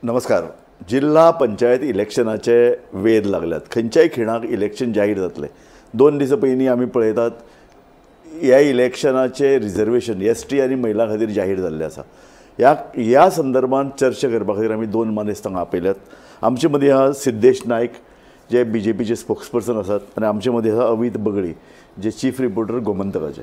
नमस्कार. जिल्हा पंचायत इलेक्शनाचे वेध लागल्यात. खंयच्याय खिणाक इलेक्शन जाहीर जातलें. 2 दिसां पयलीं आमी पळयतात ह्या इलेक्शनाचे रिजर्वेशन एस टी आनी महिला खातीर जाहीर जाल्लें आसा. ह्या संदर्भात चर्चा करपा खातीर आमी 2 मानेस्तांक आपयल्यात. आमचे मदीं आहा सिद्धेश नायक जे बी जे पीचे स्पोक्सपर्सन आसात आनी आमचे मदीं आसा अवीत बगळी जे चीफ रिपोर्टर गोमंतकाचे.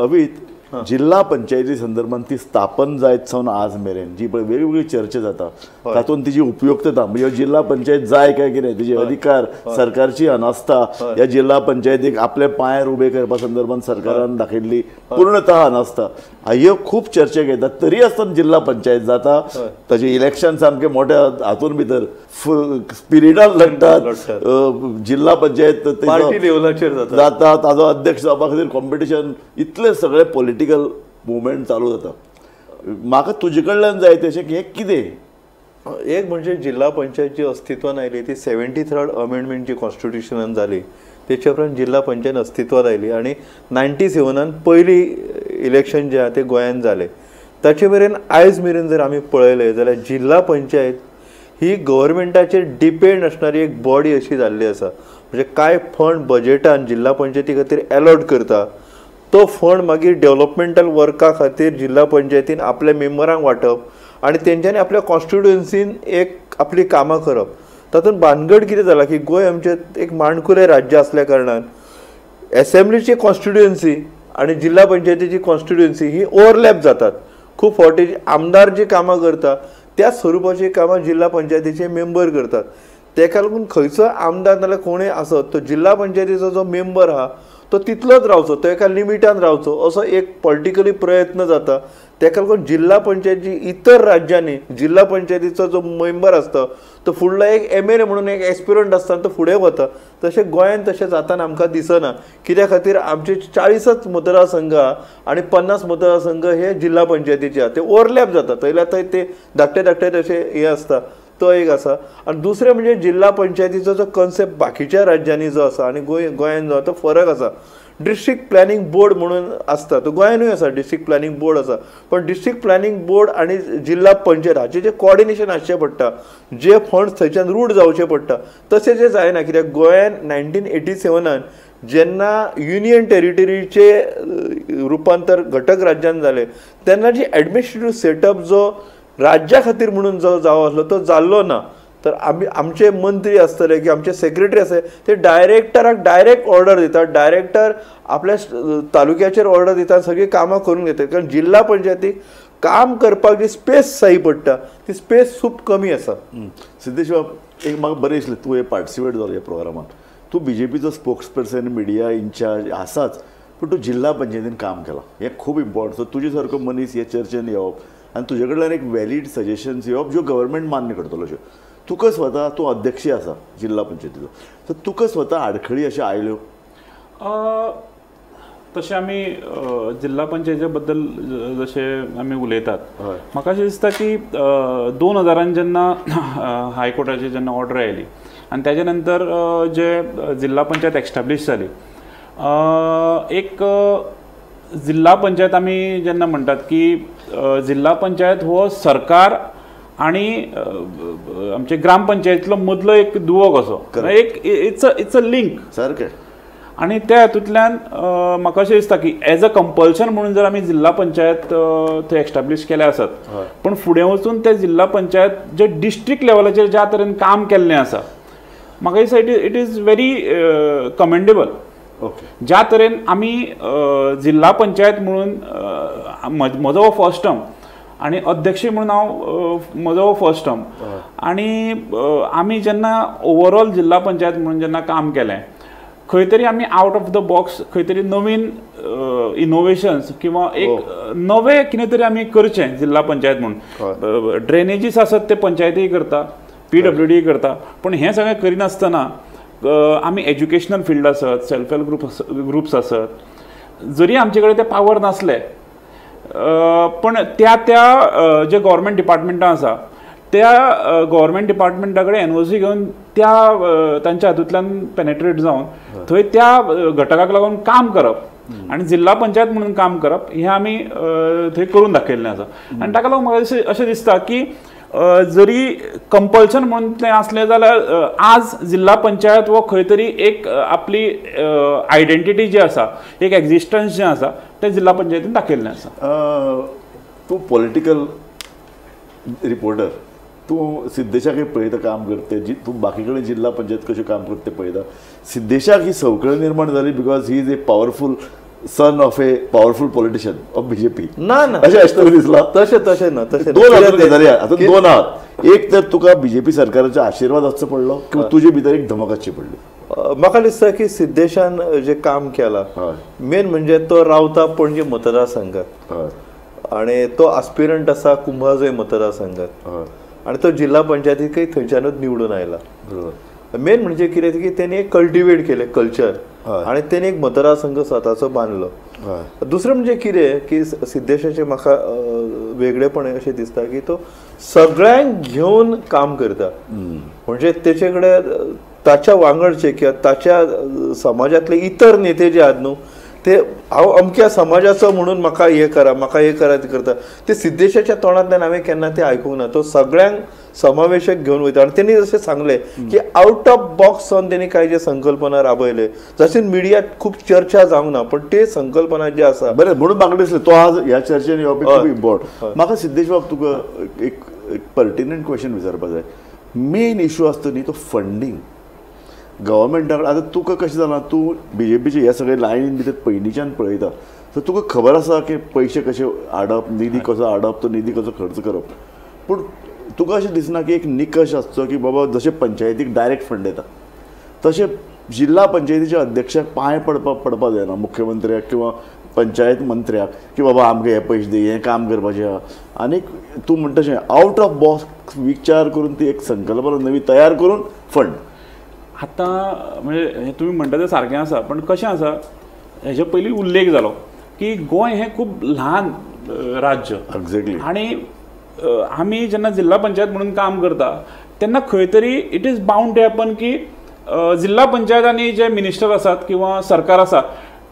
अवीत, जिल्हा पंचायती संदर्भात ती स्थापन जायत सावन आज मेरेन जी पळय वेगवेगळी चर्चा जाता तातूंत तिची उपयुक्तता म्हणजे जिल्हा पंचायत जाय काय कितें, तिचे अधिकार, सरकारची अनास्था, ह्या जिल्हा पंचायतीक आपल्या पांयार उबे करपा संदर्भात सरकारान दाखयल्ली पूर्णतः अनास्था, ह्यो खूब चर्चा घेतात. तरी आसतना जिल्हा पंचायत जाता, ताचे इलेक्शन सामके मोठ्या हातून भितर स्पिरिटान लढटात. जिल्हा पंचायत जाता, ताजो अध्यक्ष जावपा खातीर कॉम्पिटिशन, इतले सगळे पॉलिटिकल मुवमेंट चालू जाता. म्हाका तुजे कडल्यान जाय तशें की हें कितें एक म्हणजे जिल्हा पंचायत जी अस्तित्वान आयली ती 73rd amendment जी कॉन्स्टिट्युशनान जाली तेच्या उपरांत जिल्हा पंचायत अस्तित्वात आयली आनी 97 पयली इलेक्शन जें आहा तें गोंयांत जालें. ताचे मेरेन आयज मेरेन जर आमी पळयलें जाल्यार जिल्हा पंचायत ही गव्हर्मेंटाचेर डिपेंड आसणारी एक बॉडी अशी जाल्ली आसा. म्हणजे कांय फंड बजेटान जिल्हा पंचायती खातीर एलॉट करता, तो फंड मागीर डेव्हलपमेंटल वर्का खातीर जिल्हा पंचायतीन आपल्या मेंबरांक वांटप आनी तेंच्यांनी आपल्या कॉन्स्टिट्युएन्सीन एक आपली कामां करप. तातूंत भानगड कितें जाला की गोंय आमचें एक माणकुलें राज्य आसल्या कारणान एसेंब्लीची कॉन्स्टिट्युएन्सी आनी जिल्हा पंचायतीची कॉन्स्टिट्युएन्सी ही ओवरलॅप जातात. खूब फावटी आमदार जी कामां करता त्याच स्वरुपाची कामां जिल्हा पंचायतीचे मेंबर करतात. तेका लागून खंयचो आमदार नाल्यार कोणूय आसत तो जिल्हा पंचायतीचो जो मेंबर आहा तो तितलोच रावचो, तो एका लिमिटान रावचो असो एक पॉलिटिकली प्रयत्न जाता. तेका लागून जिल्हा पंचायत जी इतर राज्यांनी जिल्हा पंचायतीचो जो मेंबर आसता तो फुडलो एक एम एल ए म्हणून एक एस्पिरंट आसता तो फुडें वता. तशें गोंयांत तशें जाताना आमकां दिसना. कित्या खातीर आमचे 40च मतदारसंघ आनी 50 मतदारसंघ हे जिल्हा पंचायतीचे आहा, ते ओवरलॅप जाता. थंयल्या थंय ते धाकटे धाकटे तशे हे आसता, तो एक आसा. आनी दुसरें म्हणजे जिल्हा पंचायतीचो जो कॉन्सेप्ट बाकीच्या राज्यांनी जो आसा आनी गोंयांत जो आसा तो फरक आसा. डिस्ट्रिक्ट प्लॅनिंग बोर्ड म्हणून आसता, तो गोंयानूय आसा, डिस्ट्रिक्ट प्लॅनिंग बोर्ड आसा. पण डिस्ट्रिक्ट प्लॅनिंग बोर्ड आनी जिल्हा पंचायत हाचें जें कॉर्डिनेशन आसचें पडटा, जे फंड्स थंयच्यान रूट जावचे पडटा, तशें जें जायना. कित्याक गोंयान 1987 जेन्ना युनियन टेरिटरीचे रुपांतर घटक राज्यान जालें तेन्ना जी एडमिनिस्ट्रेटीव सेटअप जो राज्या खातीर म्हणून जो जावो आसलो तो जाल्लो ना. तर आमी आमचे मंत्री आसतले की आमचे सेक्रेटरी आसतले ते डायरेक्टराक डायरेक्ट ऑर्डर दितात, डायरेक्टर आपल्या तालुक्याचेर ऑर्डर दितात, सगळीं कामां करून घेतात. कारण जिल्हा पंचायतीक काम करपाक जी स्पेस जाय पडटा ती स्पेस खूब कमी आसा. सिद्धेश बाब, एक म्हाका बरें दिसलें तूं हे पार्टिसिपेट जालो ह्या प्रोग्रामान. तूं बी जे पीचो स्पोक्सपर्सन, मिडिया इन्चार्ज आसाच, पूण तूं जिल्हा पंचायतीन काम केलां, हें खूब इम्पॉर्टंट. सो तुजे सारको मनीस हे चर्चेन येवप आनी तुजे कडल्यान एक व्हॅलीड सजेशन्स येवप ज्यो गव्हर्मेंट मान्य करतलो अश्यो. तुका स्वता, तूं अध्यक्षय आसा जिल्हा पंचायतीचो, सो तुका स्वता आडखळी अश्यो आयल्यो? तशें आमी जिल्हा पंचायती बद्दल जशें आमी उलयतात, म्हाका अशें दिसता की 2000 जेन्ना हायकोर्टाची जेन्ना ऑर्डर आयली आनी ताजे नंतर जे जिल्हा पंचायत एस्टाब्लीश जाली, एक जिल्हा पंचायत आमी जेन्ना म्हणटात की जिल्हा पंचायत हो सरकार आनी आमचे ग्रामपंचायतीलो मदलो एक दुवो कसो, एक it's a link सारकें. आनी त्या हातूंतल्यान म्हाका अशें दिसता की एज अ कंपल्शन म्हणून जर आमी जिल्हा पंचायत थंय एस्टाब्लीश केल्या आसत, पूण फुडें वचून ते जिल्हा पंचायत जे डिस्ट्रिक्ट लेवलाचेर ज्या तरेन काम केल्लें आसा, म्हाका दिसता it is very commendable. Okay, ज्या तरेन आमी जिल्हा पंचायत म्हणून म्हजो हो फर्स्ट टर्म आनी अध्यक्ष म्हणून हांव म्हजो हो फर्स्ट टर्म, आनी आमी जेन्ना ओवरऑल जिल्हा पंचायत म्हणून जेन्ना काम केलें, खंय तरी आमी आवट ऑफ the box खंय तरी नवीन इनोवेशन्स किंवा एक नवें कितें तरी आमी करचें जिल्हा पंचायत म्हणून. ड्रेनेजीस आसत ते पंचायतीय करता, PWD करता, पूण हें सगळें करिनासतना आमी एज्युकेशनल फिल्ड आसत, सेल्फ हेल्प ग्रुप्स आसत, जरी आमचे कडेन ते पावर नासले पण त्या त्या जे गव्हर्मेंट डिपार्टमेंटां आसा त्या गव्हर्मेंट डिपार्टमेंटा कडेन NOC घेवन त्या तांच्या हातूंतल्यान पेनेट्रेट जावन थंय त्या घटकाक लागून काम करप आनी जिल्हा पंचायत म्हणून काम करप हें आमी थंय करून दाखयल्लें आसा. आनी ताका लागून म्हाका अशें दिसता की जरी कंपल्शन म्हणून तें आसलें जाल्यार आज जिल्हा पंचायत वो खंय तरी एक आपली आयडेंटिटी जी आसा, एक एक्झिस्टन्स जें आसा तें जिल्हा पंचायतीन दाखयल्लें आसा. तूं पॉलिटिकल रिपोर्टर, तूं सिद्धेशाक पळयता काम करते, तूं बाकी कडेन जिल्हा पंचायत कशें काम करते पळयता. सिद्धेशाक ही संवकळ निर्माण जाली because he is a powerful son of a powerful politician of BJP. ना ना अशें आसतलें दिसलां? तशें तशें ना, तशें दोन गजाली आतां दोन आहात. एक तर तुका बीजेपी सरकाराचो आशिर्वाद आसचो पडलो किंवा तुजे भितर एक धमक आसची पडली. म्हाका दिसता की सिद्धेशान जें काम केलां मेन म्हणजे तो रावता पणजे मतदारसंघात आनी तो आस्पिरंट आसा कुंभाजय मतदारसंघात आनी तो जिल्हा पंचायतीकय थंयच्यानूच निवडून आयला. मेन म्हणजे कितें की तेणी एक कल्टिवेट केलें कल्चर आनी तेणी एक मतदारसंघ स्वताचो बांदलो. दुसरें म्हणजे कितें की सिद्धेशाचें म्हाका वेगळेपण अशें दिसता की तो सगळ्यांक घेवन काम करता. म्हणजे तेचे कडेन ताच्या वांगडचे किंवा ताच्या समाजांतले इतर नेते जे आहात न्हू ते हांव अमक्या समाजाचो म्हणून म्हाका हें करा म्हाका हें करा करता, ते सिद्धेशाच्या तोंडांतल्यान हांवें केन्ना तें आयकूंक ना. तो सगळ्यांक समावेशक घेवन वयता आनी तेणी जशें सांगलें की आवट ऑफ बॉक्स जावन तेणी कांय जे संकल्पना राबयले, जशें मिडियात खूब चर्चा जावंक ना पण ते संकल्पना जी आसा बरें म्हणून म्हाका दिसलें तो आज ह्या चर्चेन येवप खूब इम्पॉर्टंट. म्हाका सिद्धेश बाब तुका एक पर्टिनंट क्वेश्चन विचारपाक जाय. मेन इशू आसता न्ही तो फंडींग गव्हर्मेंटा कडेन. आतां तुका कशें जालां, तूं बीजेपीचे ह्या सगळे लायनीन भितर पयलींच्यान पळयता, सो तुका खबर आसा की पयशे कशे हाडप, निधी कसो हाडप, तो निधी कसो खर्च करप. पूण तुका अशें दिसना की एक निकश आसचो की बाबा जशें पंचायतीक डायरेक्ट फंड येता तशें जिल्हा पंचायतीच्या अध्यक्षाक पांय पडपाक जायना मुख्यमंत्र्याक किंवा पंचायत मंत्र्याक की बाबा आमकां हे पयशे दी, हें काम करपाचें आहा. आनी तूं म्हणटा तशें आवट ऑफ बॉक्स विचार करून ती एक संकल्पना नवी तयार करून फंड. आतां म्हणजे हें तुमी म्हणटा तें सारकें आसा, पण कशें आसा हेजे पयलीं उल्लेख जालो की गोंय हें खूब ल्हान राज्य. एक्झॅक्टली. आनी आमी जेन्ना जिल्हा पंचायत म्हणून काम करता तेन्ना खंय तरी it is bound to happen की जिल्हा पंचायत आनी जे मिनिस्टर आसात किंवा सरकार आसा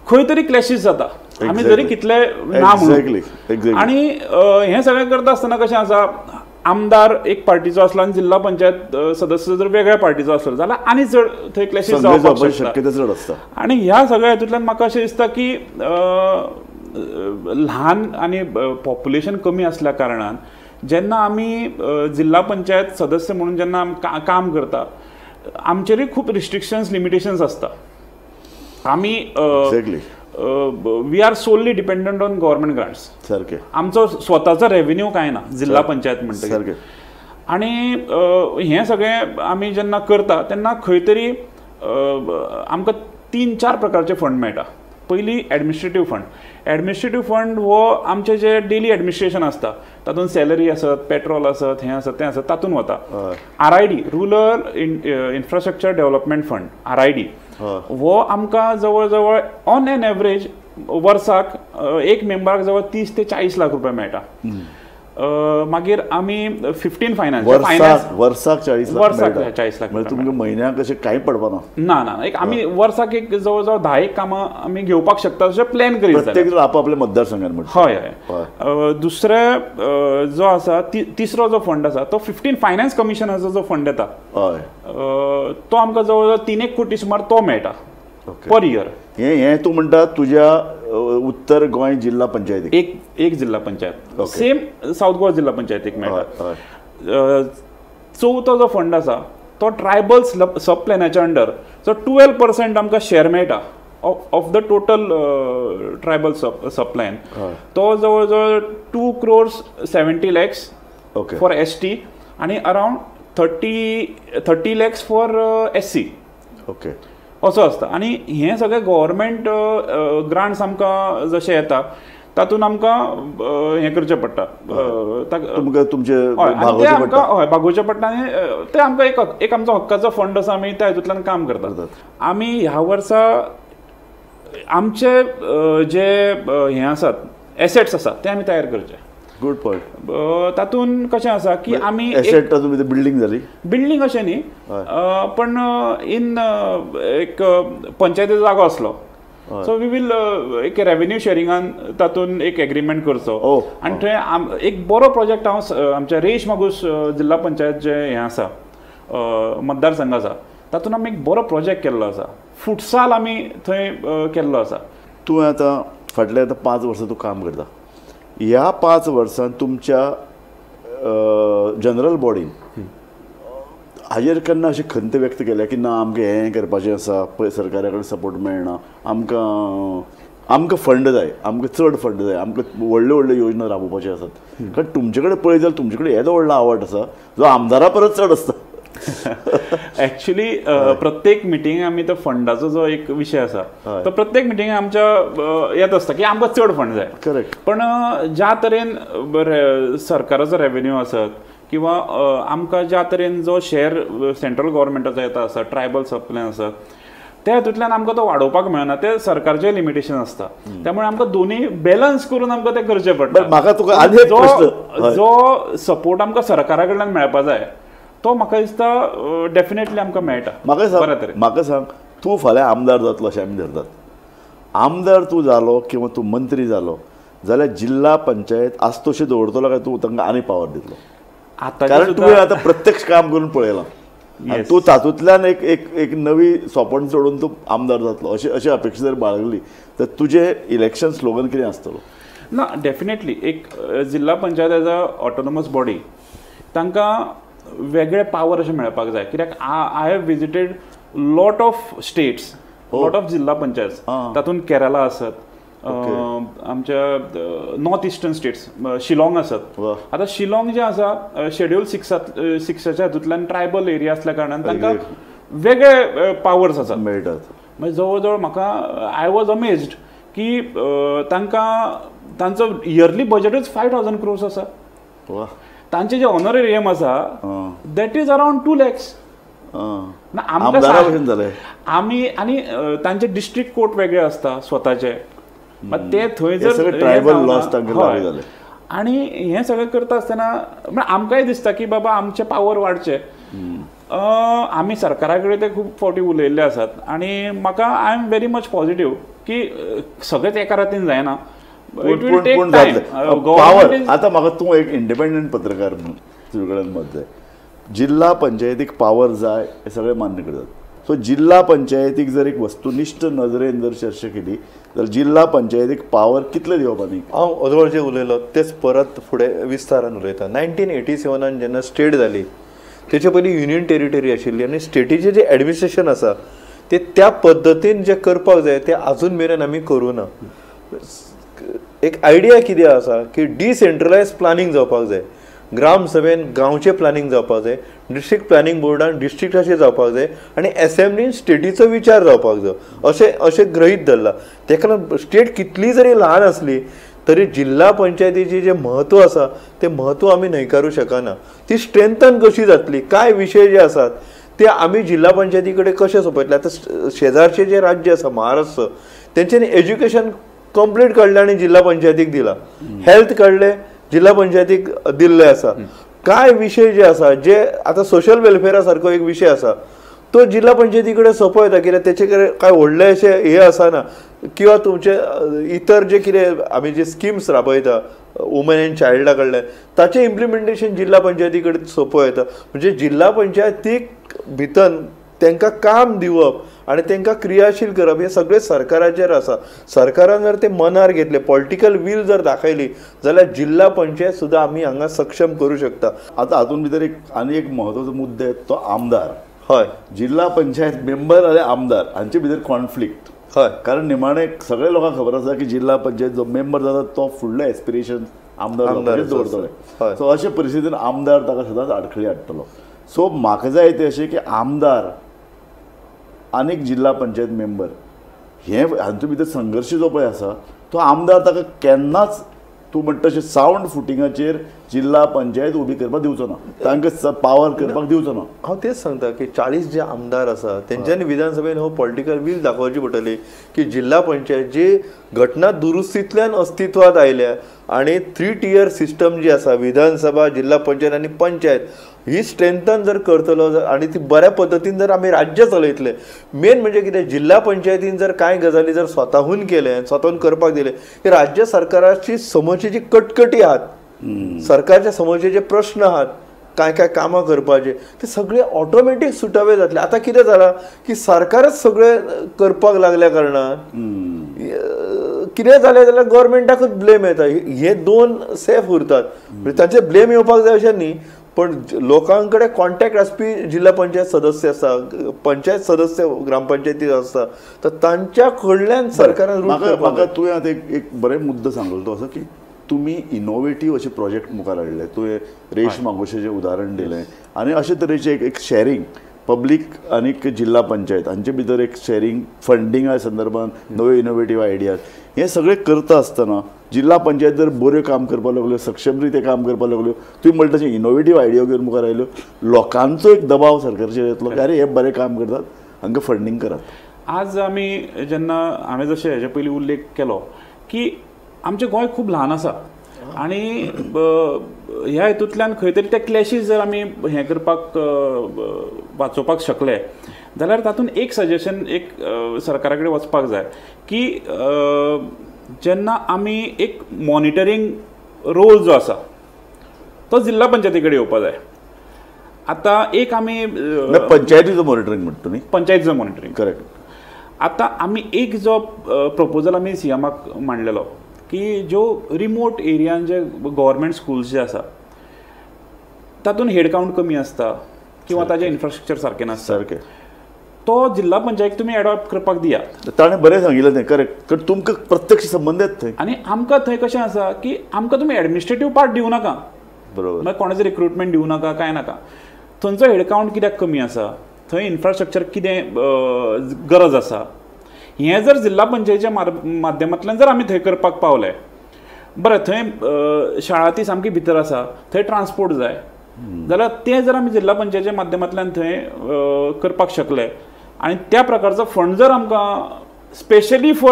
खंय तरी क्लॅशीस जाता. आमी जरी कितले ना म्हणून. आनी हें सगळें करता आसतना कशें आसा, आमदार एक पार्टीचो आसलो आनी जिल्हा पंचायत सदस्य जर वेगळ्या पार्टीचो आसलो जाल्यार आनी चड थंय क्लॅशीस जावपाक शक्यता चड आसता. आनी ह्या सगळ्या हितूंतल्यान म्हाका अशें दिसता की ल्हान आनी पॉप्युलेशन कमी आसल्या कारणान जेन्ना आमी जिल्हा पंचायत सदस्य म्हणून जेन्ना काम करता आमचेरूय खूब रिस्ट्रिक्शन्स लिमिटेशन्स आसता. आमी we are solely dependent on government grants. सारकें. आमचो स्वताचो रेवेन्यू कांय ना जिल्हा पंचायत म्हणटकीर. आनी हें सगळें आमी जेन्ना करता तेन्ना खंय तरी आमकां 3-4 प्रकारचे फंड मेळटा. पयली एडमिनिस्ट्रेटीव फंड. एडमिनिस्ट्रेटीव फंड हो आमचें जे डेली एडमिनिस्ट्रेशन आसता तातूंत सॅलरी आसत, पेट्रोल आसत, हें आसत तें आसत तातूंत वता. RID, rural infrastructure development fund, RID हो आमकां जवळ जवळ ऑन एन एवरेज वर्साक एक मेंबराक जवळ 30 ते 40 लाख रुपया मेळटा. मागीर आमी 15 फायनान्स वर्साक 40 लाख, वर्साक 40 लाख म्हणजे तुमकां म्हयन्याक अशें कांय पडपाना. ना ना, एक आमी वर्साक एक जवळ जवळ 10 कामां आमी घेवपाक शकता अशें प्लॅन करीत. प्रत्येक जण आपआपल्या मतदारसंघान म्हणटा. हय हय. दुसरें जो आसा तिसरो जो फंड आसा तो 15 फायनान्स कमिशनाचो जो फंड येता हय तो आमकां जवळ जवळ 3-1 कोटी सुमार तो मेळटा पर इयर. हें तूं म्हणटा तुज्या उत्तर गोंय जिल्हा पंचायतीक एक जिल्हा पंचायत, सेम सावथ गोवा जिल्हा पंचायतीक मेळटा. चवथो जो फंड आसा तो ट्रायबल सब प्लॅनाच्या अंडर सो 12% आमकां शेअर मेळटा of the total tribal sub plan. तो जवळ जवळ 2 crores 70 lakhs for ST आनी around 30 lakhs for SC okay असो आसता. आनी हें सगळें गव्हर्मेंट ग्रांट्स आमकां जशें येता तातूंत आमकां हें करचें पडटा, तुमकां तुमचें हय भागोवचें पडटा. आनी तें आमकां एक आमचो हक्काचो फंड आसा, आमी त्या हितूंतल्यान काम करतात. आमी ह्या वर्सा आमचे जे हें आसात एसेट्स आसात ते आमी तयार करचे. Good point. तातूंत कशें आसा की आमी एसेट बिल्डींग जाली, बिल्डींग अशें न्ही पण इन एक पंचायतीचो जागो आसलो सो we will एक रेवेन्यू शेरिंगान तातूंत एक एग्रीमेंट करचो आनी थंय एक बरो प्रोजेक्ट हांव आमच्या रेश मागूस जिल्हा पंचायत जे हें आसा मतदारसंघ आसा तातूंत आमी एक बरो प्रोजेक्ट केल्लो आसा, फुटसाल आमी थंय केल्लो आसा. तूं आतां फाटले आतां 5 वर्सां तूं काम करता, ह्या 5 वर्सांत तुमच्या जनरल बॉडीन हाजेर केन्ना अशी खंत व्यक्त केल्या की ना आमकां हें करपाचें आसा, पळय सरकारा कडेन सपोर्ट मेळना, आमकां आमकां फंड जाय, आमकां चड फंड जाय, आमकां व्हडल्यो व्हडल्यो योजना राबोवपाच्यो आसात? कारण तुमचे कडेन पळयत जाल्यार तुमचे कडेन येदो व्हडलो आवड आसा जो आमदारा परस चड आसता. ऍक्च्युली प्रत्येक मिटिंग आमी तो फंडाचो जो एक विशय आसा तो प्रत्येक मिटिंग आमच्या येत आसता की आमकां चड फंड जाय. करेक्ट. पण ज्या तरेन सरकाराचो रेवेन्यू आसत किंवा आमकां ज्या तरेन जो शेअर सेंट्रल गव्हर्मेंटाचो येता आसा, ट्रायबल सब प्लॅन आसत, त्या हातूंतल्यान आमकां तो वाडोवपाक मेळना, ते सरकारचें लिमिटेशन आसता. त्यामुळे आमकां दोन्ही बॅलन्स करून आमकां तें करचें पडटा. म्हाका तुका आनी एक प्रश्न, जो सपोर्ट आमकां सरकारा कडल्यान मेळपा जाय तो म्हाका दिसता डेफिनेटली आमकां मेळटा. म्हाका सांग, म्हाका सांग, तूं फाल्यां आमदार जातलो अशें आमी धरतात, आमदार तूं जालो किंवा तूं मंत्री जालो जाल्यार जिल्हा पंचायत आस तशें दवरतलो काय तूं तांकां आनी पावर दितलो? कारण तुवें आतां प्रत्यक्ष काम करून पळयलां, तूं तातूंतल्यान एक एक एक नवी सोपण चडून तूं आमदार जातलो अशी अशी अपेक्षा जर बाळगली तर तुजें इलेक्शन स्लोगन कितें आसतलो? ना, डेफिनेटली एक जिल्हा panchayat as a autonomous body तांकां वेगळे पावर अशें मेळपाक जाय. कित्याक I have visited lot of states, lot of zilla panchayat, तातूंत केरला आसत, आमच्या नॉर्थ इस्टर्न स्टेट्स शिलाँग आसत. आतां शिलाँग जें आसा शेड्यूल सिक्साच्या हातूंतल्यान ट्रायबल एरिया आसल्या कारणान तांकां वेगळे पावर्स आसात मेळटात. मागीर जवळ जवळ म्हाका I was amazed की तांकां तांचो इयरली बजेटूच 5,000 क्रोर्स आसा. तांचे जे ऑनरेरियम आसा that is around 2 lakhs. आमी आनी तांचे डिस्ट्रिक्ट कोर्ट वेगळे आसता स्वताचे, ते थंय जर ट्रायबल आनी हें सगळें करता आसतना म्हळ्यार आमकांय दिसता की बाबा आमचे पावर वाडचे. आमी सरकारा कडेन ते खूब फावटी उलयल्ले आसात आनी म्हाका I am very much positive की सगळेंच एका रातीन जायना. पावर आतां म्हाका तूं एक इंडिपेंडंट पत्रकार म्हणून तुजे कडेन मत जाय, जिल्हा पंचायतीक पावर जाय हें सगळें मान्य करतात. सो जिल्हा पंचायतीक जर एक वस्तुनिश्ठ नजरेन जर चर्चा केली तर जिल्हा पंचायतीक पावर कितले दिवप? आनी हांव अदवळ जे उलयलो तेच परत फुडें विस्तारान उलयता. 1987 जेन्ना स्टेट जाली तेचे पयलीं युनियन टेरिटरी आशिल्ली आनी स्टेटीचें जें एडमिनिस्ट्रेशन आसा ते त्या पद्दतीन जें करपाक जाय तें आजून मेरेन आमी करूं ना. एक आयडिया कितें आसा की डिसेंट्रलायज प्लॅनिंग जावपाक जाय, ग्रामसभेन गांवचें प्लॅनिंग जावपाक जाय, डिस्ट्रिक्ट प्लॅनिंग बोर्डान डिस्ट्रिक्टाचें जावपाक जाय आनी एसेंब्लीन स्टेटीचो विचार जावपाक जाय अशें अशें गृहीत धरलां. तेका लागून स्टेट कितली जरी ल्हान आसली तरी जिल्हा पंचायतीचें जें म्हत्व आसा तें म्हत्व आमी न्हयकारूं शकना. ती स्ट्रेंथन कशी जातली, कांय विशय जे आसात ते आमी जिल्हा पंचायती कडेन कशें सोंपयतले. आतां शेजारचें जें राज्य आसा महाराष्ट्र, तेंच्यांनी एज्युकेशन कंप्लीट काडलें आनी जिल्हा पंचायतीक दिलां, हेल्थ काडलें जिल्हा पंचायतीक दिल्लें आसा. कांय विशय जे आसा जे आतां सोशल वेलफेरा सारको एक विशय आसा तो जिल्हा पंचायती कडेन सोंपयता कित्याक तेचे कडेन कांय व्हडलें अशें हें आसना किंवा तुमचे इतर जे कितें आमी जे स्किम्स राबयता वुमन एंड चायल्डा कडल्यान ताचें इम्प्लिमेंटेशन जिल्हा पंचायती कडेन सोंपयता. म्हणजे जिल्हा पंचायतीक भितर तांकां काम दिवप आनी तांकां क्रियाशील करप हें सगळें सरकाराचेर आसा. सरकारान जर ते मनार घेतले, पॉलिटिकल वील जर दाखयली जाल्यार जिल्हा पंचायत सुद्दां आमी हांगा सक्षम करूं शकता. आतां हातूंत भितर एक आनी एक म्हत्वाचो मुद्दो तो आमदार. हय, जिल्हा पंचायत मेंबर आनी आमदार हांचे भितर कॉन्फ्लिक्ट. हय, कारण निमाणें सगळे लोकांक खबर आसा की जिल्हा पंचायत जो मेंबर जाता तो फुडलें एस्पिरेशन आमदार दवरतले. सो अशे परिस्थितीन आमदार ताका सदांच आडखळी हाडटलो. सो म्हाका जाय तें अशें की आमदार आनीक जिल्हा पंचायत मेंबर हे हांचे भितर संघर्श जो पळय आसा तो आमदार ताका केन्नाच तूं म्हणटा तशें सावंड फुटिंगाचेर जिल्हा पंचायत उबी करपाक दिवचो ना, तांकां पावर करपाक दिवचो ना. हांव तेच सांगता की 40 जे आमदार आसा तेंच्यांनी विधानसभेन हो पॉलिटिकल वील दाखोवची पडटली की जिल्हा पंचायत जी घटना दुरुस्तींतल्यान अस्तित्वात आयल्या आनी 3 टियर सिस्टम जी आसा विधानसभा जिल्हा पंचायत आनी पंचायत ही स्ट्रेंथन जर करतलो आनी ती बऱ्या पद्दतीन जर आमी राज्य चलयतले. मेन म्हणजे कितें जिल्हा पंचायतीन जर कांय गजाली जर स्वताहून केले स्वताहून करपाक दिले की राज्य सरकाराची समोरची जी कटकटी आहात सरकारच्या समोरचे जे प्रश्न आहात काय काय कामां करपाचे ते सगळे ऑटोमॅटीक सुटावे जातले. आतां कितें जालां की सरकारच सगळे करपाक लागल्या कारणान कितें जालें जाल्यार गव्हर्मेंटाकूच ब्लेम येता. हे दोन सेफ उरतात, तांचे ब्लेम येवपाक जाय अशें न्ही, पण लोकां कडेन कॉन्टॅक्ट आसपी जिल्हा पंचायत सदस्य आसा, पंचायत सदस्य ग्रामपंचायती आसता, तर तांच्या कडल्यान सरकारान म्हाका तुवें आतां एक बरें मुद्दो सांगलो तो असो की तुमी इनोवेटीव अशे प्रोजेक्ट मुखार हाडले, तुवें रेश मागोशेचें उदाहरण दिलें आनी अशे तरेचें एक शॅरींग पब्लीक आनी जिल्हा पंचायत हांचे भितर एक शॅरींग फंडिंगा संदर्भात नव्यो इनोवेटीव आयडियाज हें सगळें करता आसतना जिल्हा पंचायत जर बऱ्यो काम करपाक लागल्यो, सक्षम रित्या काम करपाक लागल्यो, तुवें म्हणटा तशें इनोवेटीव आयडिया घेवन मुखार आयल्यो, लोकांचो एक दबाव सरकारचेर येतलो की अरे हे बरें काम करतात हांकां फंडींग करात. आज आमी जेन्ना हांवें जशें हेजे पयलीं उल्लेख केलो की आमचें गोंय खूब ल्हान आसा आनी ह्या हितूंतल्यान खंय तरी ते क्लॅशीस जर आमी हें करपाक वाचोवपाक शकले जाल्यार तातूंत एक सजेशन एक सरकारा कडेन वचपाक जाय की जेन्ना आमी एक मॉनिटरींग रोल जो आसा तो जिल्हा पंचायती कडेन येवपाक जाय. आतां एक आमी पंचायतीचो मॉनिटरींग म्हणटा न्ही, पंचायतीचो मॉनिटरींग करेक्ट. आतां आमी एक जो प्रपोजल आमी सीएमाक मांडलेलो की ज्यो रिमोट एरियान जे गव्हर्मेंट स्कूल्स जे आसा तातूंत हेड कावंट कमी आसता किंवा ताजें इन्फ्रास्ट्रक्चर सारकें नासता, सारकें तो जिल्हा पंचायत तुमी एडॉप्ट करपाक दियात. ताणें बरें सांगिल्लें तें करेक्ट, कारण तुमकां प्रत्यक्ष संबंद येता थंय आनी आमकां थंय कशें आसा की आमकां तुमी एडमिनिस्ट्रेटीव पार्ट दिवं नाका, बरोबर, मागीर कोणाचें रिक्रुटमेंट दिवं नाका, कांय नाका. थंयचो हेड कावंट कित्याक कमी आसा, थंय इन्फ्रास्ट्रक्चर कितें गरज आसा, हें जर जिल्हा पंचायतीच्या माध्यमांतल्यान जर आमी थंय करपाक पावले, बरें थंय शाळा ती सामकी भितर आसा, थंय ट्रान्सपोर्ट जाय जाल्यार तें जर आमी जिल्हा पंचायतीच्या माध्यमांतल्यान थंय करपाक शकले आनी त्या प्रकारचो फंड जर आमकां specially for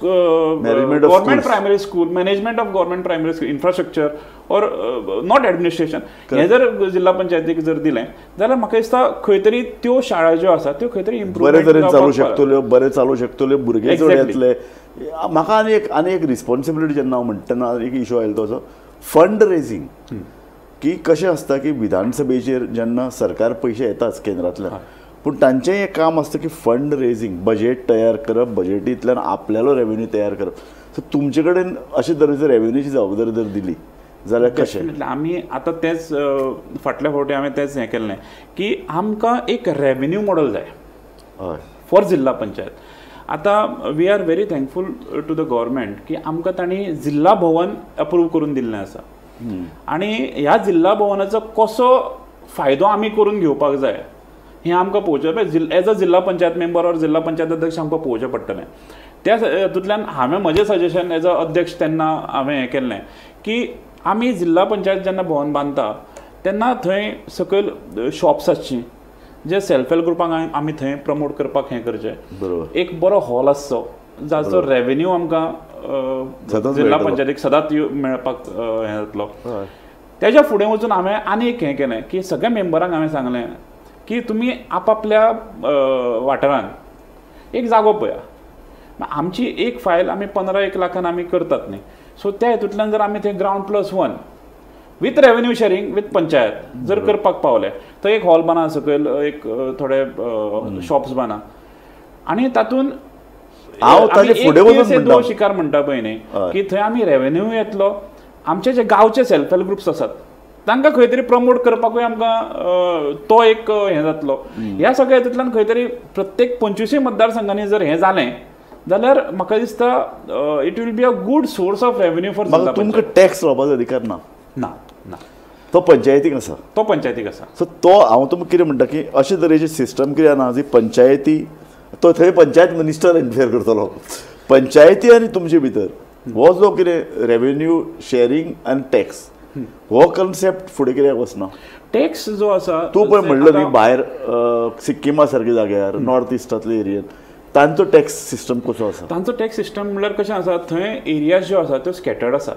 government primary school, management of government primary school infrastructure or not administration हें जर जिल्हा पंचायतीक जर दिलें जाल्यार म्हाका दिसता खंय तरी त्यो शाळा ज्यो आसा त्यो खंय तरी इम्प्रूव बरे तरेन चालू शकतल्यो, बरें चालू शकतल्यो, भुरगे चड येतले. म्हाका आनी एक आनी एक रिस्पॉन्सिबिलिटी जेन्ना हांव म्हणटा तेन्ना एक इशू आयलो तो असो फंड रेजींग की कशें आसता की विधानसभेचेर जेन्ना सरकार पयशे येताच केंद्रांतल्यान, पूण तांचें एक काम आसता की फंड रेजींग, बजेट तयार करप, बजेटींतल्यान आपल्यालो रेवेन्यू तयार करप. सो तुमचे कडेन अशे तरेचे रेवेन्यूची जबाबदारी जर दिली जाल्यार कशें? आमी आतां तेंच फाटल्या फावटी हांवें तेंच हें केल्लें की आमकां एक रेवेन्यू मॉडल जाय फॉर जिल्हा पंचायत. आतां we are very thankful to the government की आमकां तांणी जिल्हा भवन अप्रूव करून दिल्लें आसा आनी ह्या जिल्हा भवनाचो कसो फायदो आमी करून घेवपाक जाय हें आमकां पळोवचें, एज अ जिल्हा पंचायत मेंबर ऑर जिल्हा पंचायत अध्यक्ष आमकां पळोवचें पडटलें. त्या हातूंतल्यान हांवें म्हजें सजेशन एज अ अध्यक्ष तेन्ना हांवें हें केल्लें की आमी जिल्हा पंचायत जेन्ना भवन बांदता तेन्ना थंय सकयल शॉप्स आसची जे सेल्फ हेल्प ग्रुपांक आमी थंय प्रमोट करपाक हें करचें, बरोबर, एक बरो हॉल आसचो जाचो रेवेन्यू आमकां जिल्हा पंचायतीक सदांच मेळपाक हें जातलो. तेज्या फुडें वचून हांवें आनी एक हें केलें की सगळ्या मेंबरांक हांवें सांगलें की तुमी आपापल्या वाठारांत एक जागो पळया, आमची एक फायल आमी 15-1 लाखान आमी करतात न्ही, सो त्या हितूंतल्यान जर आमी थंय ground plus 1 with revenue sharing with panchayat जर करपाक पावले तर एक हॉल बांदा सकयल, एक थोडे शॉप्स बांदा आनी तातूंत दो शिकार म्हणटा पळय न्ही की थंय आमी रेवेन्यू येतलो, आमचे जे गांवचे सेल्फ हेल्प ग्रुप्स आसात तांकां खंय तरी प्रमोट करपाकूय आमकां तो एक हें जातलो. ह्या सगळ्या हितूंतल्यान खंय तरी प्रत्येक 25 मतदारसंघांनी जर हें जालें जाल्यार म्हाका दिसता it will be a good source of revenue for. तुमकां टॅक्स लावपाचो अधिकार ना, ना ना, तो पंचायतीक आसा, तो पंचायतीक आसा. सो तो हांव तुमकां कितें म्हणटा की अशे तरेचे सिस्टम कितें ना जी पंचायती तो थंय पंचायत मिनिस्टर इंटरफेयर करतलो, पंचायती आनी तुमचे भितर हो जो कितें रेवेन्यू शेरींग आनी टॅक्स हो कन्सेप्ट फुडें कित्याक वचना? टॅक्स जो आसा तूं पळय म्हणलं न्ही भायर सिक्किमा सारक्या जाग्यार नॉर्थ इस्टांतले एरियेन तांचो टॅक्स सिस्टम कसो आसा? तांचो टॅक्स सिस्टम म्हणल्यार कशें आसा, थंय एरियाज ज्यो आसा त्यो स्कॅटर्ड आसा,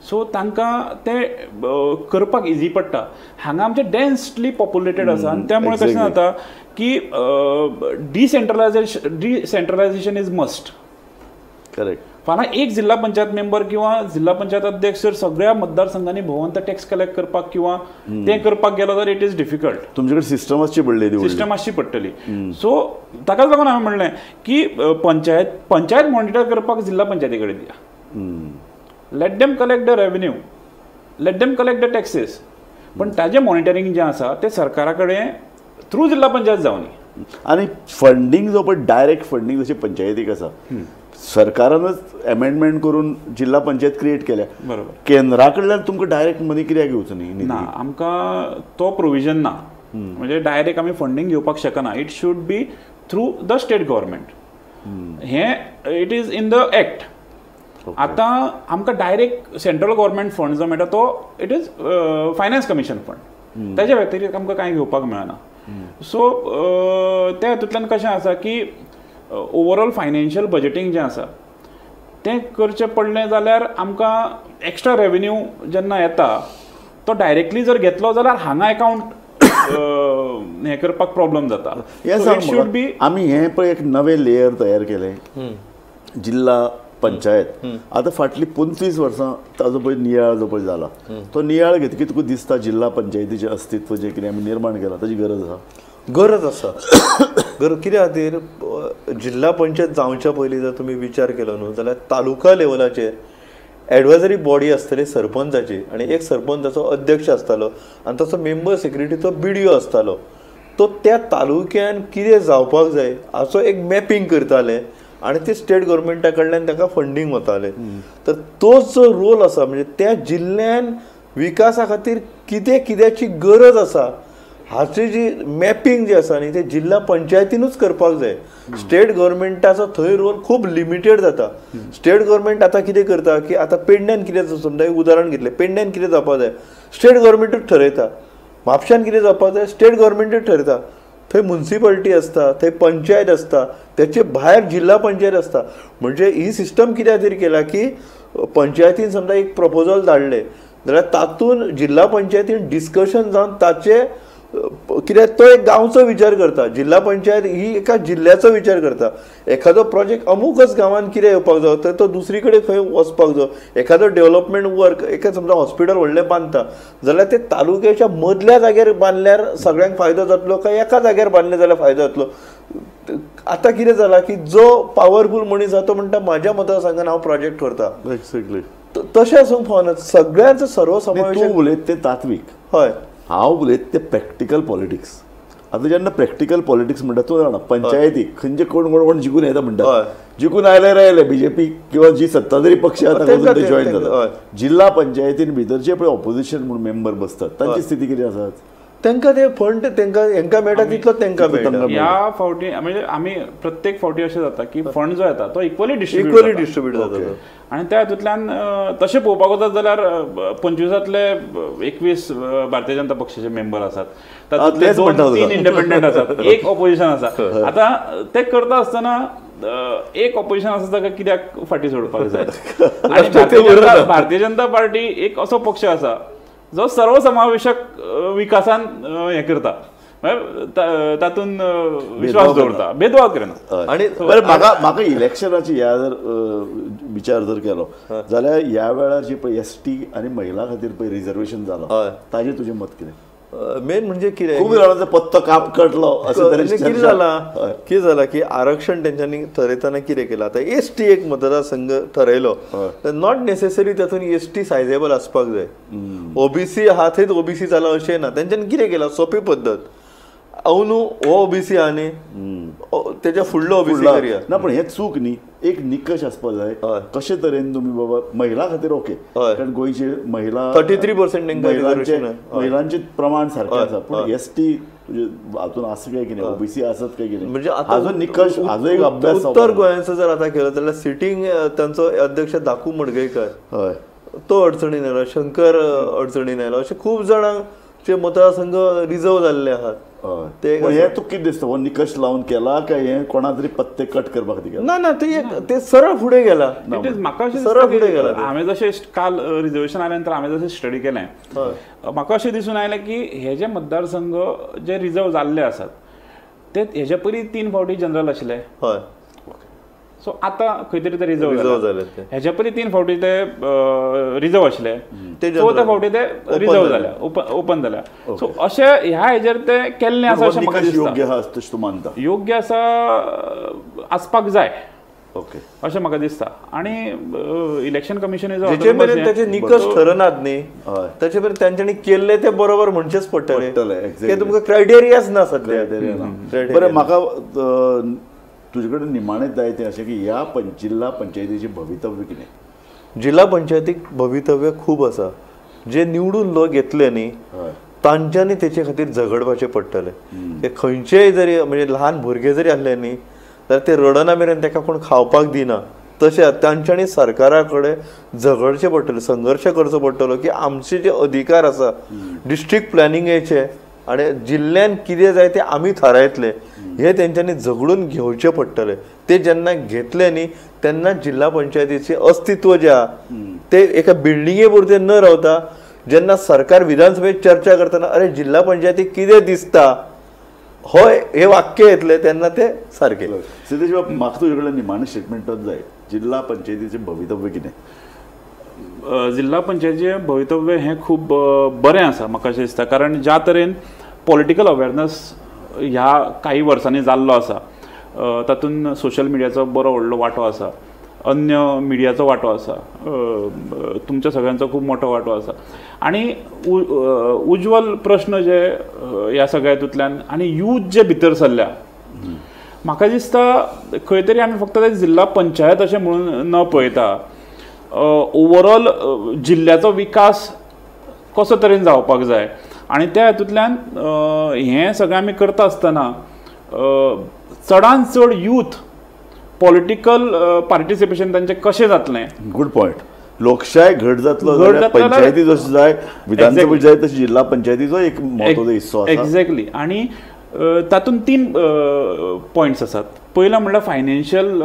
सो तांकां ते करपाक इजी पडटा. हांगा आमचें डेन्सली पॉप्युलेटेड आसा आनी त्यामुळे कशें जाता की डिसेंट्रलायझेशन is must. Correct. फाल्यां एक जिल्हा पंचायत मेंबर किंवा जिल्हा पंचायत अध्यक्ष जर सगळ्या मतदारसंघांनी भोंवन ते टॅक्स कलेक्ट करपाक किंवा ते करपाक गेलो तर it is difficult. तुमचे कडेन सिस्टम आसची पडली, सिस्टम आसची पडटली. सो ताकाच लागून हांवें म्हणलें की पंचायत पंचायत मॉनिटर करपाक जिल्हा पंचायती कडेन दिया. Let them collect the revenue, let them collect the taxes, पण ताजें मॉनिटरींग जें आसा तें सरकारा कडेन थ्रू जिल्हा पंचायत जावनी. आनी फंडींग जो पळय डायरेक्ट फंडींग जशें पंचायतीक आसा, सरकारानच एमेंडमेंट करून जिल्हा पंचायत क्रिएट केल्या, बरोबर. केंद्रा कडल्यान तुमकां डायरेक्ट मनी कित्याक घेवचो न्ही? ना, आमकां तो प्रोविजन ना, म्हणजे डायरेक्ट आमी फंडींग घेवपाक शकना. It should be through the state government. हें it is in the act. आतां आमकां डायरेक्ट सेंट्रल गव्हर्मेंट फंड जो मेळटा तो it is finance commission fund, ताच्या व्यतिरिक्त आमकां कांय घेवपाक मेळना. सो त्या हातूंतल्यान कशें आसा की ओवरऑल फायनान्शियल बजेटींग जें आसा तें करचें पडलें जाल्यार आमकां एक्स्ट्रा रेवेन्यू जेन्ना येता तो डायरेक्टली जर घेतलो जाल्यार हांगा एकावंट हें करपाक प्रॉब्लम जाता. It should be आमी हें पळय एक नवें लेयर तयार केलें जिल्हा पंचायत. आतां फाटलीं 25 वर्सां ताजो पळय नियाळ जो पळय जाला तो नियाळ घेतकीर तुका दिसता जिल्हा पंचायतीचें अस्तित्व जें कितें आमी निर्माण केलां ताजी गरज आसा. गरज आसा. गरज कित्या खातीर, जिल्हा पंचायत जावच्या पयलीं जर तुमी विचार केलो न्हू जाल्यार तालुका लेवलाचेर एडवायजरी बॉडी आसतली सरपंचाची, आनी एक सरपंचाचो अध्यक्ष आसतालो आनी तसो मेंबर सेक्रेटरीचो BDO आसतालो. तो त्या तालुक्यान कितें जावपाक जाय हाचो एक मॅपींग करताले आनी ते स्टेट गव्हर्मेंटा कडल्यान ताका फंडींग वतालें. तर तो जो रोल आसा म्हणजे त्या जिल्ल्यान विकासा खातीर कितें कित्याची गरज आसा हाची जी मॅपींग जी आसा न्ही ते जिल्हा पंचायतीनूच करपाक जाय. स्टेट गव्हर्मेंटाचो थंय रोल खूब लिमिटेड जाता. स्टेट गव्हर्मेंट आतां कितें करता की आतां पेडण्यान कितें, समजा एक उदाहरण घेतलें, पेडण्यान कितें जावपाक जाय स्टेट गव्हर्मेंटूच ठरयता, म्हापश्यान कितें जावपाक जाय स्टेट गव्हर्मेंटूच ठरयता. थंय मुन्सिपालिटी आसता, थंय पंचायत आसता, त्याचे भायर जिल्हा पंचायत आसता. म्हणजे ही सिस्टम कित्या खातीर केला की पंचायतीन समजा एक प्रपोजल धाडलें जाल्यार तातूंत जिल्हा पंचायतीन डिस्कशन जावन ताचे कित्याक तो एक गांवचो विचार करता, जिल्हा पंचायत ही एका जिल्ल्याचो विचार करता. एखादो प्रोजेक्ट अमूकच गांवान कितें येवपाक जावो तर तो दुसरी कडेन खंय वचपाक जावो, एखादो डेव्हलपमेंट वर्क एका समजा हॉस्पिटल व्हडलें बांदता जाल्यार ते तालुक्याच्या मदल्या जाग्यार बांदल्यार सगळ्यांक फायदो जातलो काय एका जाग्यार बांदले जाल्यार फायदो जातलो. आतां कितें जालां की जो पावरफूल मनीस आसा तो म्हणटा म्हाज्या मतदारसंघान हांव प्रोजेक्ट करता. एक्झॅक्टली. तशें आसूंक फावना, सगळ्यांचो सर्वसमावेशक. तूं उलयत तें तात्वीक, हय, हांव उलयत तें प्रॅक्टिकल पॉलिटिक्स. आतां जेन्ना प्रॅक्टिकल पॉलिटिक्स म्हणटा तूं जाणा पंचायती खंयचे कोण कोण कोण जिखून येता म्हणटा, जिखून आयल्यार आयले बीजेपी किंवा जी सत्ताधारी पक्ष आसा ताका ते जॉईन जाता. जिल्हा पंचायतीन भितर जे पळय ऑपोजिशन म्हणून मेंबर बसतात तांची स्थिती कितें आसा? तांकां ते फंड तांकां हेंकां मेळटा तितलो तांकां मेळटा. ह्या फावटी म्हणजे आमी प्रत्येक फावटी अशें जाता की फंड जो येता तो इक्वली डिस्ट्रिब्यूट जाता आनी त्या हातूंतल्यान तशें पळोवपाक वचत जाल्यार 25तले 21 भारतीय जनता पक्षाचे मेंबर आसात, तातूंतले 2-3 इंडिपेंडंट आसात, एक ऑपोजिशन आसा. आतां ते करता आसतना एक ऑपोजिशन आसा ताका कित्याक फाटीं सोडपाक जाय? आनी भारतीय जनता पार्टी एक असो पक्ष आसा जो सर्वसमावेशक विकासान हें करता, तातूंत विश्वास दवरता, भेदभाव करिना. आनी बरें, म्हाका म्हाका इलेक्शनाची ह्या जर विचार जर केलो जाल्यार ह्या वेळार जी पळय ST आनी महिला खातीर पळय रिजर्वेशन जालां ताजें तुजें मत कितें? मेन म्हणजे कितें, खूब जाणांचो पत्तो काप कटलो अशें तरेन कितें जालां, कितें जालां की आरक्षण तेंच्यांनी थरयतना कितें केलां, आतां ST एक मतदारसंघ थरयलो तर not necessary तातूंत ST सायजेबल आसपाक जाय. OBC आहा थंयच OBC जाला अशें ना. तेंच्यांनी कितें केलां, सोंपी पद्दत, अवनू हो OBC आहा न्ही तेच्या फुडलो OBC करया ना. पण हें चूक न्ही, एक निकश आसपाक जाय कशे तरेन तुमी बाबा महिला खातीर ओके, कारण गोंयचे महिला 33% महिलांचे प्रमाण सारकें आसा, पूण ST हातून आसा काय कितें, OBC आसत काय कितें, म्हणजे हाजो निकश हाजो एक अभ्यास. उत्तर गोंयाचो जर आतां केलो जाल्यार सिटींग तांचो अध्यक्ष धाकू मडगयकर, हय, तो अडचणीन आयलो, शंकर अडचणीन आयलो, अशे खूब जाणांचे मतदारसंघ रिजर्व जाल्ले आहात. ते हे तुका कितें दिसता, हो निकश लावन केला काय हे कोणा तरी पत्ते कट करपा खातीर केला? ना ना, ते सरळ फुडें गेला. म्हाका सरळ फुडें गेला. हांवें जशें काल रिजर्वेशन आयल्या नंतर हांवें जशें स्टडी केलें, म्हाका अशें दिसून आयलें की हे जे मतदारसंघ जे रिजर्व जाल्ले आसात ते हेजे पयलीं 3 फावटी जनरल आशिल्ले. हय, सो आतां खंय तरी ते रिजर्व जाले. हेजे पयलीं 3 फावटी ते रिजर्व आशिल्ले, 4 फावटी ते रिजर्व जाल्या, ओपन जाल्या. सो अशें ह्या हेजेर ते केल्लें आसा अशें म्हाका दिसता. योग्य आसा तशें तूं मानता? योग्य आसा, आसपाक जाय. ओके, अशें म्हाका दिसता. आनी इलेक्शन कमिशन is जेचे मेरेन ताचे निकश ठरनात न्ही ताचे मेरेन तांच्यांनी केल्ले ते बरोबर म्हणचेच पडटलें. ते तुमकां क्रायटेरियाच ना सद्या. बरें, म्हाका तुजे कडेन निमाणें जाय तें अशें की ह्या जिल्हा पंचायतीचें भवितव्य कितें? जिल्हा पंचायतीक भवितव्य खूब आसा. जे निवडून लोक येतले न्ही तांच्यांनी तेचे खातीर झगडपाचें पडटलें. ते खंयचेय जरी म्हणजे ल्हान भुरगे जरी आसले न्ही जाल्यार ते रडना मेरेन ताका कोण खावपाक दिना, तशें तांच्यांनी सरकारा कडेन झगडचें पडटलें, संघर्श करचो पडटलो की आमचे जे अधिकार आसा डिस्ट्रिक्ट प्लॅनिंगेचे आनी जिल्ल्यान कितें जाय तें आमी थारायतले, हे तेंच्यांनी झगडून घेवचें पडटलें. ते जेन्ना घेतले न्ही तेन्ना जिल्हा पंचायतीचें अस्तित्व जें आहा ते एका बिल्डिंगे पुरतें न रावता जेन्ना सरकार विधानसभेत चर्चा करतना अरे जिल्हा पंचायतीक कितें दिसता हय हे वाक्य येतलें तेन्ना ते सारकें. सिद्धेश बाब, म्हाका तुजे कडेन निमाणें स्टेटमेंटच जाय, जिल्हा पंचायतीचें भवितव्य कितें? जिल्हा पंचायतीचें भवितव्य हें खूब बरें आसा म्हाका अशें दिसता. कारण ज्या तरेन पॉलिटिकल अवेरनस ह्या काही वर्सांनी जाल्लो आसा, तातूंत सोशल मिडियाचो बरो व्हडलो वांटो आसा, अन्य मिडियाचो वांटो आसा, तुमच्या सगळ्यांचो खूब मोठो वांटो आसा. आनी उज्ज्वल प्रश्न जे ह्या सगळ्या हितूंतल्यान आनी यूथ जे भितर सरल्या, म्हाका दिसता खंय तरी आमी फक्त ते जिल्हा पंचायत अशें म्हणून न पळयता ओवरऑल जिल्ल्याचो विकास कसो तरेन जावपाक जाय आनी त्या हातूंतल्यान हें सगळें आमी करता आसतना चडान चड यूथ पॉलिटिकल पार्टिसिपेशन तांचें कशें जातलें. Good point. लोकशाय घट जातलो जाल्यार पंचायती जशें जाय, विधानसभा जाय तशी जिल्हा पंचायतीचो एक म्हत्वाचो हिस्सो आसा. एक्झॅक्टली. आनी तातूंत 3 पॉयंट्स आसात. पयलो म्हणल्यार फायनान्शियल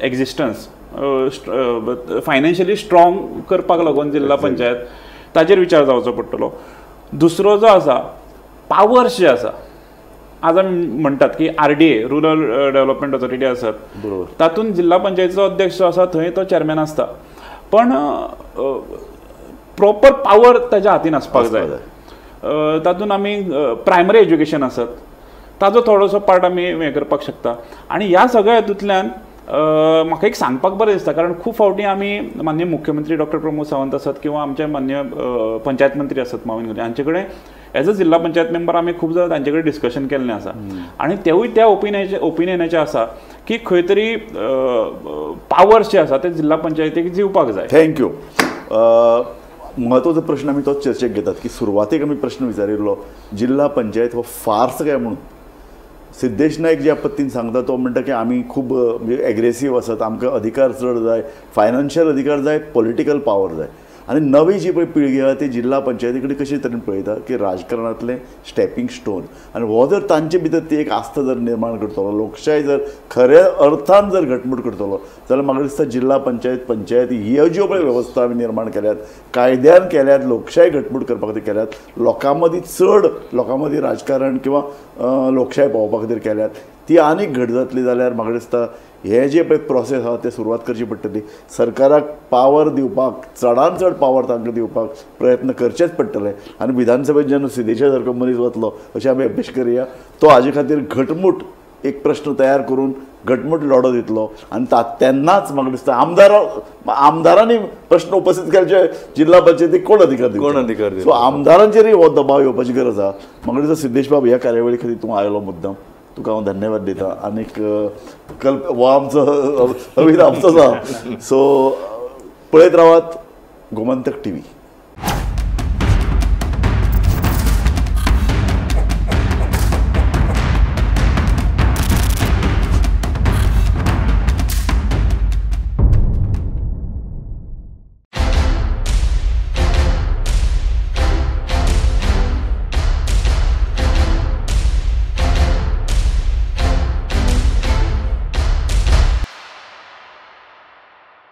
एक्झिस्टन्स, फायनान्शियली स्ट्रॉंग करपाक लागून जिल्हा पंचायत ताजेर विचार जावचो पडटलो. दुसरो जो आसा पावर्स जे आसा, आज आमी म्हणटात की आरडीए रुरल डेव्हलपमेंट ऑथॉरिटी आसात, तातूंत जिल्हा पंचायतीचो अध्यक्ष जो आसा थंय तो चेअरमॅन आसता, पण प्रॉपर पावर ताज्या हातीन आसपाक जाय. तातूंत आमी प्रायमरी एज्युकेशन आसत ताजो थोडोसो पार्ट आमी हें करपाक शकता. आनी ह्या सगळ्या हितूंतल्यान म्हाका एक सांगपाक बरें दिसता, कारण खूब फावटी आमी माननीय मुख्यमंत्री डॉक्टर प्रमोद सावंत आसत किंवा आमचे माननीय पंचायत मंत्री आसत माविन गुदिन्हो हांचे कडेन एज अ जिल्हा पंचायत मेंबर आमी खूब जाणां तांचे कडेन डिस्कशन केल्लें आसा आनी तेवूय त्या ओपिनियनाचे आसा की खंय तरी पावर्स जे आसा ते जिल्हा पंचायतीक दिवपाक जाय. Thank you. म्हत्वाचो प्रश्न आमी तोच चर्चेक घेतात की सुरवातेक आमी प्रश्न विचारिल्लो जिल्हा पंचायत हो फार्स काय म्हणून. सिद्धेश नायक ज्या पद्दतीन सांगता तो म्हणटा की आमी खूब म्हणजे एग्रेसीव आसात, आमकां अधिकार चड जाय, फायनान्शियल अधिकार जाय, पॉलिटिकल पावर जाय. आनी नवी जी पळय पिळगी आहा ती जिल्हा पंचायती कडेन कशे तरेन पळयता की राजकारणांतलें स्टेपींग स्टोन, आनी हो जर तांचे भितर ती एक आस्था जर निर्माण करतलो, लोकशाय जर खऱ्या अर्थान जर घटमूट करतलो जाल्यार म्हाका दिसता जिल्हा पंचायत पंचायती ह्यो ज्यो पळय वेवस्था आमी निर्माण केल्यात, कायद्यान केल्यात, लोकशाय घटमूट करपा खातीर केल्यात, लोकां मदीं चड लोकां मदीं राजकारण किंवा लोकशाय पावोवपा खातीर केल्यात, ती आनीक घट जातली जाल्यार म्हाका दिसता हे जे पळय प्रोसेस आहा ते सुरवात करची पडटली. सरकाराक पावर दिवपाक, चडान चड पावर तांकां दिवपाक प्रयत्न करचेच पडटले. आनी विधानसभेत जेन्ना सिद्धेशा सारको मनीस वतलो अशें आमी अपेक्षा करुया, तो हाजे खातीर घटमूट एक प्रश्न तयार करून घटमूट लढो दितलो आनी तेन्नाच म्हाका दिसता आमदारांनी प्रश्न उपस्थित केल्याचे जिल्हा पंचायतीक कोण अधिकार दितलो, कोण अधिकार दितलो. सो आमदारांचेरय हो दबाव येवपाची गरज आहा. म्हाका दिसता सिद्धेश बाब ह्या कार्यावळी खातीर तूं आयलो मुद्दम, तुका हांव धन्यवाद दिता. आनीक कल्प हो आमचो अभित आमचोच आहा. सो पळयत रावात गोमंतक टीव्ही.